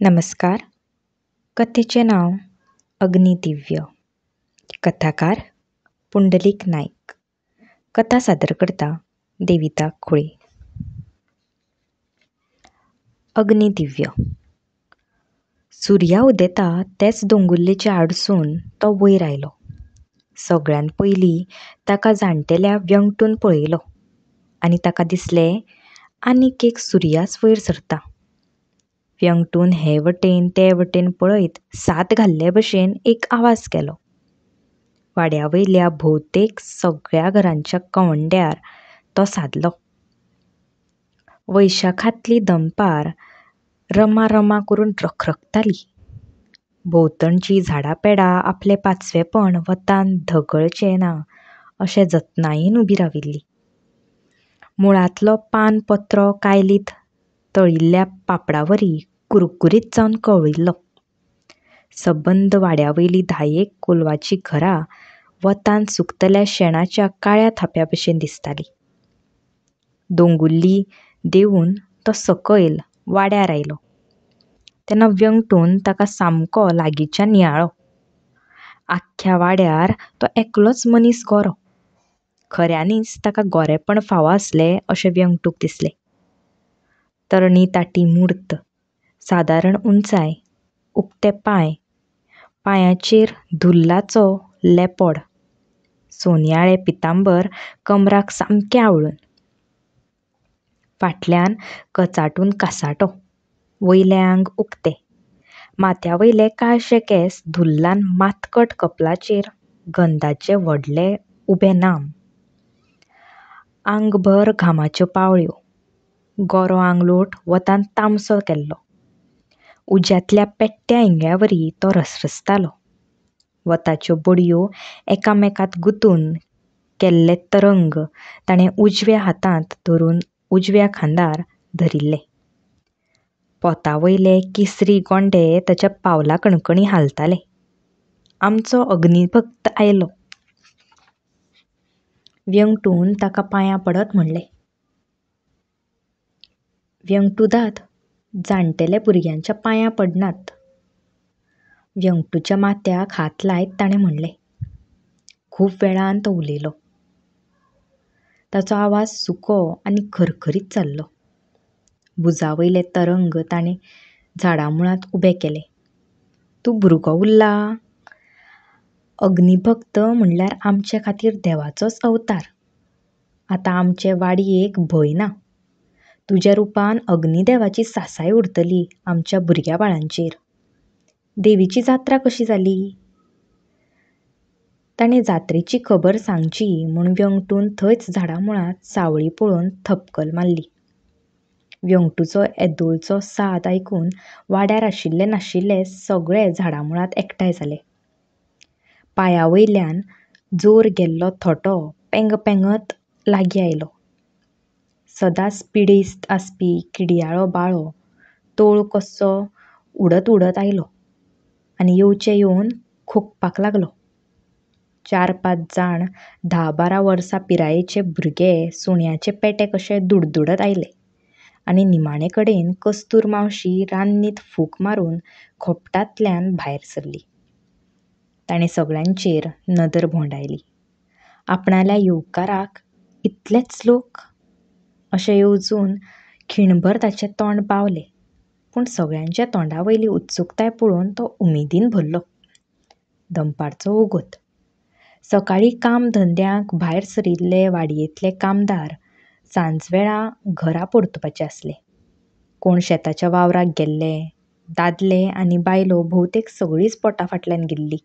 नमस्कार. कथेचें नांव अग्निदिव्य. कथाकार पुंडलीक नायक. कथा सादर करता देविता खोळे. अग्निदिव्य. सुर्या उदेता तेच दोंगुल्लेचे आडसून तो वयर आयलो. सगळ्यांत पयलीं ताका जाणटेल्या व्यंकटून पळयलो आनी ताका दिसलें आनीक एक सुर्याच वयर सरता. व्यंकटून हे वटेन ते वटेन पळयत साद घाल्ले भशेन एक आवाज केलो. वाड्या वयल्या भोवतेक सगळ्या घरांच्या कवंड्यार तो सादलो. वैशाखांतली दनपार रमा रमा करून रखरखताली. भोंवतणचीं झाडां-पेडां आपलें पाचवेंपण वतान धगळचें ना अशें जतनायेन उबीं राविल्लीं. मुळांतलो पान-पत्रो कायलींत तळिल्ल्या पापडावरी कुरकुरीत जावन कवळिल्लो. सबंद वाड्यावयलीं धायेक कोलवाचीं घरां वतान सुकतल्या शेणाच्या काळ्या थाप्या भशेन दिसतालीं. दोंगुल्ली देंवून तो सकयल वाड्यार आयलो तेन्ना व्यंकटून ताका सामको लागींच्यान नियाळ्ळो. आख्ख्या वाड्यार तो एकलोच मनीस गोरो. खऱ्यांनीच ताका गोरेपण फावो आसलें अशें व्यंकटूक दिसलें. तरणी ताटी मूर्त, सादारण उंचाय, उकते पांय, पांयाचेर धुल्लाचो लेपोड, सोनयाळें पितांबर कमराक सामकें आवळून, फाटल्यान कचाटून कासाटो, वयलें आंग उकतें, माथ्या वयले काळशे केंस धुल्लान मातकट कपलाचेर गंधाचें व्हडलें उबें नाम, आंगभर घामाच्यो पावळ्यो, गोरो आंगलोट वतान तांबसो केल्लो. उज्यांतल्या पेट्ट्या इंगळ्यावरी तो रसरसतालो. वताच्यो बडयो एकामेकांत गुंतून केल्ले तरंग ताणें उजव्या हातांत धरून उजव्या खांदार धरिल्ले. पोता वयले केसरी गोंडे ताच्या पावला कणकणी हालताले. आमचो अग्निभक्त आयलो. व्यंकटून ताका पांयां पडत म्हणलें. व्यंकटूदाद, जाणटेले भुरग्यांच्या पांयां पडनात. व्यंकटूच्या माथ्याक हात लायत ताणें म्हणलें. खूब वेळान तो उलयलो. ताचो आवाज सुको आनी खरखरीत जाल्लो. भुजा वयले तरंग ताणें झाडामुळांत उबे केले. तूं भुरगो उरला? अग्निभक्त म्हणल्यार आमचे खातीर देवाचोच अवतार. आतां आमचे वाडयेक भंय ना. तुज्या रुपान अग्निदेवाची सासाय उरतली आमच्या भुरग्या बाळांचेर. देवीची जात्रा कशी जाली? ताणें जात्रेची खबर सांगची म्हूण व्यंकटून थंयच झाडामुळांत सावळी पळोवन थपकल मारली. व्यंकटूचो येदोळचो साद आयकून वाड्यार आशिल्ले नाशिल्ले सगळे झाडामुळांत एकठांय जाले. पांया वयल्यान जोर गेल्लो थोंटो पेंगपेंगत लागीं आयलो. सदांच पिडेस्त आसपी किडयाळो बाळो तोळ कसो उडत उडत आयलो आनी येवचे येवन खोंकपाक लागलो. चार पांच जाण 10-12 वर्सां पिरायेचे भुरगे सुण्याचे पेटे कशे दुडदुडत आयले आनी निमाणे कडेन कस्तूर मावशी रान्नींत फूंक मारून खोपटांतल्यान भायर सरली. ताणें सगळ्यांचेर नदर भोंवडायली. आपणाल्या येवकाराक इतलेच लोक? अशें येवजून खीणभर ताचें तोंड बावलें. पूण सगळ्यांच्या तोंडा वयली उत्सुकताय पळोवन तो उमेदीन भरलो. दनपारचो वोगोत. सकाळीं काम धंद्याक भायर सरिल्ले वाडयेंतले कामदार सांजवेळा घरा परतुपाचे आसले. कोण शेताच्या वावराक गेल्ले, दादले आनी बायलो भोवतेक सगळींच पोटा फाटल्यान गेल्लीं.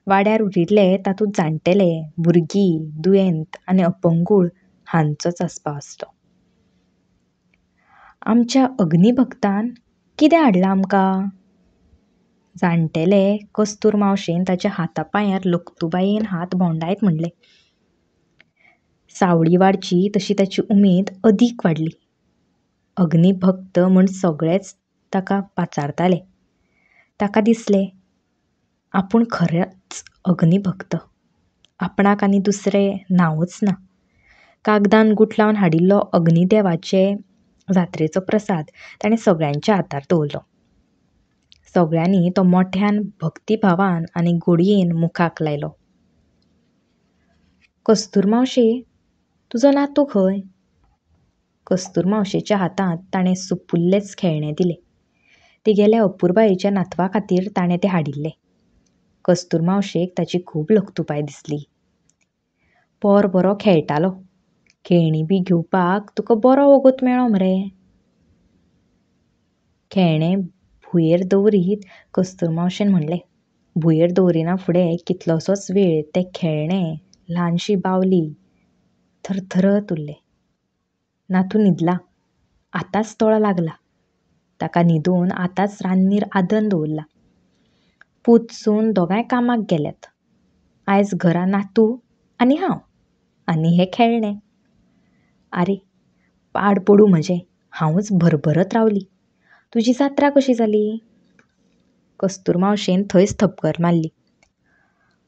वाड्यार उरिल्ले तातूंत जाणटेले, भुरगीं, दुयेंत आनी अपंगूळ हांचोच आस्पाव आसलो. आमच्या अग्निभक्तान कितें हाडलां आमकां? जाणटेले कस्तूर मावशेन ताच्या हाता पांयार लक्तुबायेन हात भोंवडायत म्हणलें. सावळी वाडची तशी ताची उमेद अदीक वाडली. अग्निभक्त म्हूण सगळेच ताका पाचारताले. ताका दिसलें, आपूण खरेंच अग्निभक्त. आपणाक आनी दुसरें नांवच ना. कागदान गुठलावन हाडिल्लो अग्निदेवाचे जात्रेचो प्रसाद ताणें सगळ्यांच्या हातार दवरलो. सगळ्यांनी तो मोठ्यान भक्तिभावान आनी गोडयेन मुखाक लायलो. कस्तुरमावशे, तुजो नातू खंय? कस्तुरमावशेच्या हातांत ताणें सुपुल्लेंच खेळणें दिलें. तिगेल्या अपुरबायेच्या नातवा खातीर ताणें तें हाडिल्लें. कस्तुरमावशेक ताची खूब लक्तुबाय दिसली. पोर बरो खेळटालो. खेळणीं बी घेवपाक तुका बरो वोगोत मेळ्ळो मरे. खेळणें भुंयेर दवरीत कस्तुरमावशेन म्हणलें. भुंयेर दवरिना फुडें कितलोसोच वेळ तें खेळणें, ल्हानशी बावली थरथरत उरलें. नातू न्हिदला. आतांच दोळो लागला. ताका न्हिदोवन आतांच रान्नीर आदन दवरला. पूत सून दोगांय कामाक गेल्यात. आयज घरा नातू आनी हांव आनी हें खेळणें. आरे, पाड पडूं म्हजें, हांवूच भरभरत रावली. तुजी जात्रा कशी जाली? कस्तुरमावशेन थंयच थपकर मारली.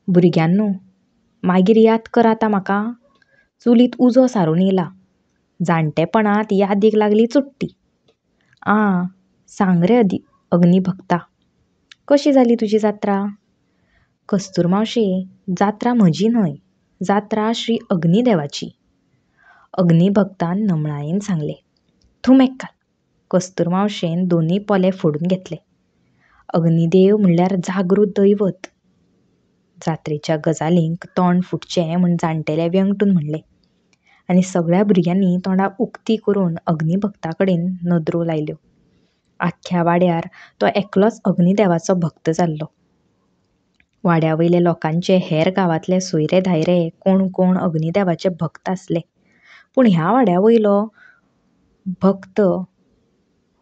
भुरग्यांनो, मागीर याद कर आतां म्हाका. चुलींत उजो सारून येयला. जाणटेपणांत यादीक लागली चुट्टी. आं, सांग रे अग्निभक्ता, कशी जाली तुजी जात्रा? कस्तुरमावशे, जात्रा म्हजी न्हय, जात्रा श्री अग्निदेवाची. अग्निभक्तान नमळायेन सांगलें. थुमेकाल! कस्तुरमावशेन दोनूय पोले फोडून घेतले. अग्निदेव म्हणल्यार जागृत दैवत. जात्रेच्या गजालींक तोंड फुटचें म्हूण जाणटेल्या व्यंगटून म्हणलें आनी सगळ्या भुरग्यांनी तोंडां उक्तीं करून अग्निभक्ता कडेन नदरो लायल्यो. आख्ख्या वाड्यार तो एकलोच अग्निदेवाचो भक्त जाल्लो. वाड्या वयल्या लोकांचे हेर गांवांतले सोयरे धायरे कोण कोण अग्निदेवाचे भक्त आसले. पूण ह्या वाड्या वयलो भक्त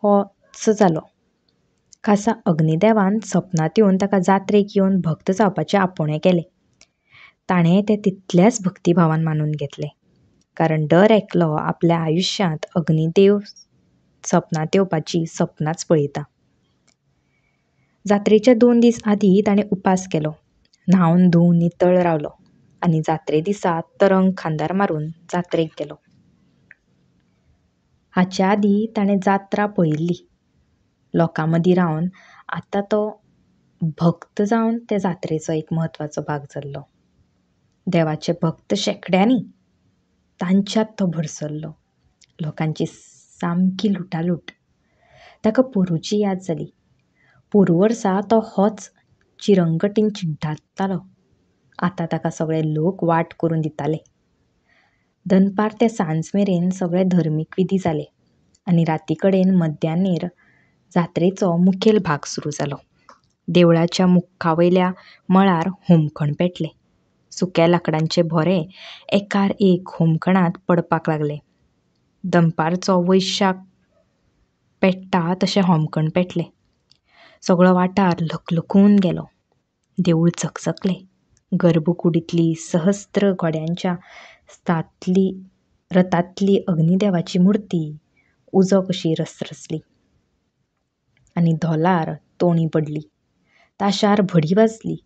होच जालो. खासा अग्निदेवान सपनांत येवन ताका जात्रेक येवन भक्त जावपाचें आपोवणें केलें. ताणें तें तितल्याच भक्तिभावान मानून घेतलें. कारण दर एकलो आपल्या आयुश्यांत अग्निदेव सपनांत येवपाचीं सपनांच पळयता. जात्रेच्या 2 दीस आदीं ताणें उपास केलो. न्हावन धुवन नितळ रावलो आनी जात्रे दिसा तरंग खांदार मारून जात्रेक गेलो. हाचे आदीं ताणें जात्रा पळयिल्ली. लोकां मदीं रावन आतां तो भक्त जावन ते जात्रेचो एक म्हत्वाचो भाग जाल्लो. देवाचे भक्त शेंकड्यांनी, तांच्यांत तो भरसल्लो. लोकांची सामकी लुटालूट. ताका पोरूची याद जाली. पोरू वर्सा तो होच चिरंगटीन चिड्डातालो. आतां ताका सगळे लोक वाट करून दिताले. दनपार ते सांज मेरेन सगळे धर्मीक विधी जाले आनी राती कडेन मध्यानेर जात्रेचो मुखेल भाग सुरू जालो. देवळाच्या मुखा वयल्या मळार होमखण पेटलें. सुक्या लांकडांचे भोरे एकार एक होमखणांत पडपाक लागले. दनपारचो वैशाख पेट्टा तशें होमखण पेटलें. सगळो वाठार लखलखून गेलो. देवूळ चकचकलें. गर्भकुडींतली सहस्त्र घोड्यांच्या रथांतली अग्निदेवाची मुर्ती उजो कशी रसरसली आनी धोलार तोणी पडली. ताशार भडी वाजली.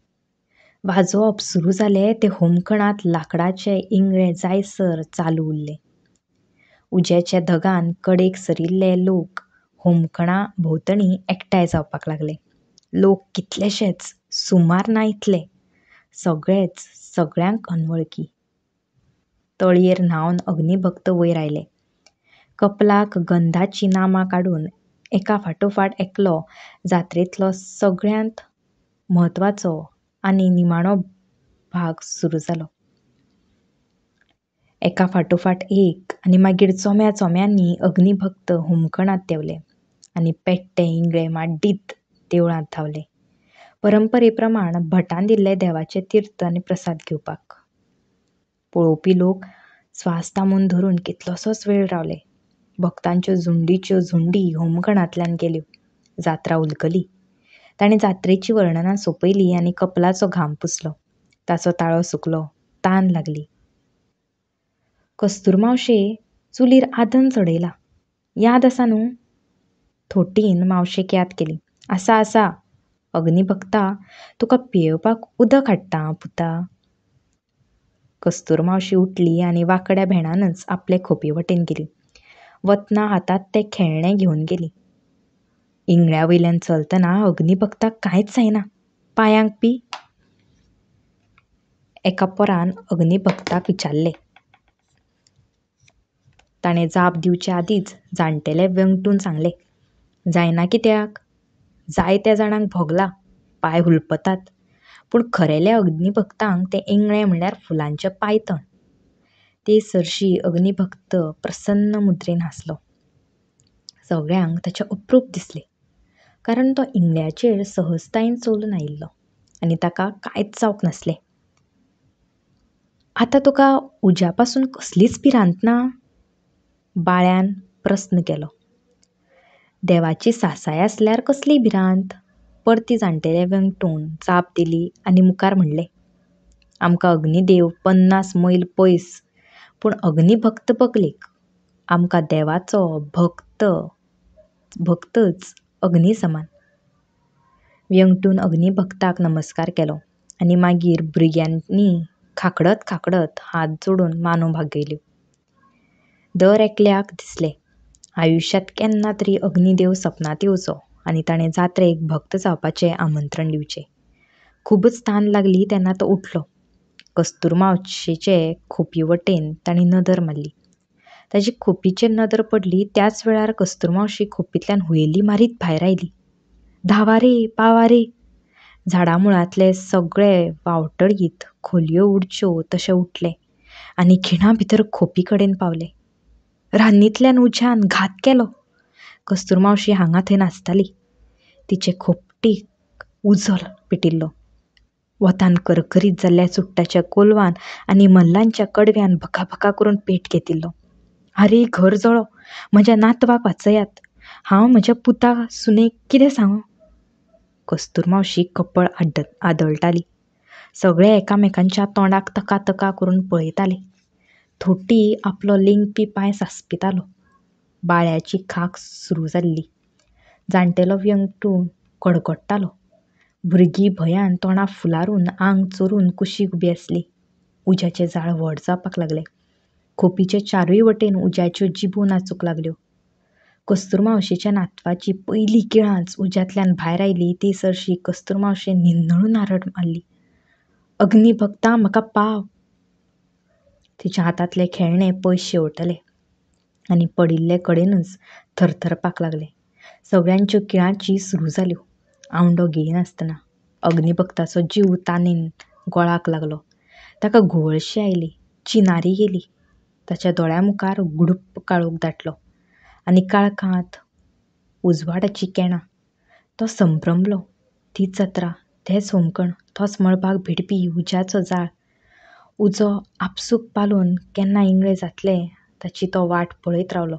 वाजोवप सुरू जालें तें होमखणांत लांकडाचे इंगळे जायसर चालू उरलें. उज्याच्या धगान कडेक सरिल्ले लोक होमखणा भोंवतणी एकठांय जावपाक लागले. लोक कितलेशेच, सुमार ना इतले. सगळेच सगळ्यांक अनवळखी. तळयेर न्हावन अग्निभक्त वयर आयले. कपलाक गंधाचीं नामां काडून एका फाटोफाट एकलो जात्रेंतलो सगळ्यांत म्हत्वाचो आनी निमाणो भाग सुरू जालो. एका फाटोफाट एक आनी मागीर चोम्या चोम्यांनी अग्निभक्त होमखणांत देंवले आनी पेट्टे इंगळे माड्डीत देवळांत धांवले. परंपरे प्रमाण भटान दिल्लें देवाचें तीर्थ आनी प्रसाद घेवपाक. पळोवपी लोक स्वास दामून धरून कितलोसोच वेळ रावले. भक्तांच्यो झुंडीच्यो झुंडी होमखणांतल्यान गेल्यो. जात्रा उलगली. ताणें जात्रेचीं वर्णनां सोंपयलीं आनी कपलाचो घाम पुसलो. ताचो ताळो सुकलो. तान लागली. कस्तुरमावशे, चुलीर आदन चडयलां. याद आसा न्हू? थोटीन मावशेक याद केली. आसा आसा. अग्निभक्ता, तुका पियेवपाक उदक हाडटा आं पुता. कस्तुरमावशी उठली आनी वांकड्या भेंडानच आपले खोंपी वटेन गेली. वतना हातांत तें खेळणें घेवन गेली. इंगळ्या वयल्यान चलतना अग्नीभक्ताक कांयच जायना, पांयांक बी? एका पोरान अग्नीभक्ताक विचारलें. ताणें जाप दिवचे आदींच जाणटेल्या व्यंटून सांगलें, जायना कित्याक? जायत्या जाणांक भोगलां, पांय हुलपतात. पूण खरेल्या अग्नीभक्तांक तें इंगळे म्हणल्यार फुलांचें पांयतण. ते सरशीं अग्नीभक्त प्रसन्न मुद्रेन हांसलो. सगळ्यांक ताचें अप्रूप दिसलें. कारण तो इंगळ्याचेर सहजतायेन चलून आयिल्लो आनी ताका कांयच जावंक नासलें. आतां तुका उज्या पासून कसलीच भिरांत ना? बाळ्यान प्रस्न केलो. देवाची सासाय आसल्यार कसली भिरांत? परती जाणटेल्या व्यंटून जाप दिली आनी मुखार म्हणलें, आमकां अग्नीदेव 50 मैल पयस, पूण अग्नीभक्त बगलेक. आमकां देवाचो भक्तच अग्नीसमान. व्यंटून अग्नीभक्ताक नमस्कार केलो आनी मागीर भुरग्यांनी खांकडत खांकडत हात जोडून मानो बागयल्यो. दर एकल्याक दिसलें, आयुश्यांत केन्ना तरी अग्नीदेव सपनांत येवचो आनी ताणें जात्रेक भक्त जावपाचें आमंत्रण दिवचें. खुबच तान लागली तेन्ना तो उठलो. कस्तुरमावशेचे खोंपी वटेन ताणें नदर मारली. ताची खोंपीचेर नदर पडली त्याच वेळार कस्तुरमावशी खोंपींतल्यान हुयेली मारीत भायर आयली. धांवा रे, पावा रे! झाडामुळांतले सगळे वावटळींत खोलयो उडच्यो तशे उठले आनी खिणा भितर खोंपी कडेन पावले. रान्नींतल्यान उज्यान घात केलो! कस्तुरमावशी हांगा थंय नाचताली. तिचे खोपटीक उजो पेटिल्लो. वतान करकरीत जाल्ल्या चुट्टाच्या कोलवान आनी मल्लांच्या कडव्यान भकाभका करून पेट घेतिल्लो. आरे, घर जळ्ळो! म्हज्या नातवाक वाचयात! हांव म्हज्या पुता सुनेक कितें सांगूं? कस्तुरमावशी कपळ आदळटाली. सगळे एकामेकांच्या तोंडाक तकातका करून पळयताले. थोटी आपलो लेंगपी पांय सांसपितालो. बाळ्याची खांक सुरू जाल्ली. जाणटेलो व्यंटू कडकडटालो. भुरगीं भंयान तोंडां फुलारून आंग चोरून कुशीक उबीं आसलीं. उज्याचें जाळ व्हड जावपाक लागलें. खोंपीचे चारूय वटेन उज्याच्यो जिबो नाचूंक लागल्यो. कस्तुरमावशेच्या नातवाची पयली किळांच उज्यांतल्यान भायर आयली ते सरशीं कस्तुरमावशेन न्हिन्नळून आरड मारली, अग्नीभक्ता, म्हाका पाव! तिच्या हातांतलें खेळणें पयस शेंवटलें आनी पडिल्ले कडेनच थरथरपाक लागलें. सगळ्यांच्यो किळांची सुरू जाल्यो. आवंडो गिळिनासतना अग्नीभक्ताचो जीव तानेन गोळाक लागलो. ताका घुंवळशी आयली, चिनारी गेली. ताच्या दोळ्यां मुखार गुडुप्प काळोख दाटलो आनी काळखांत उजवाडाचीं केणां. तो संभ्रमलो. तीच जात्रा, तेंच होमकण, तोच मळबाक भिडपी उज्याचो जाळ. उजो आपसूक पालोवन केन्ना इंगळे जातले ताची तो वाट पळयत रावलो.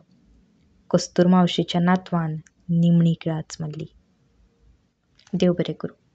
कस्तुरमावशेच्या नातवान निमणी किळांच मारली. देव बरें करूं.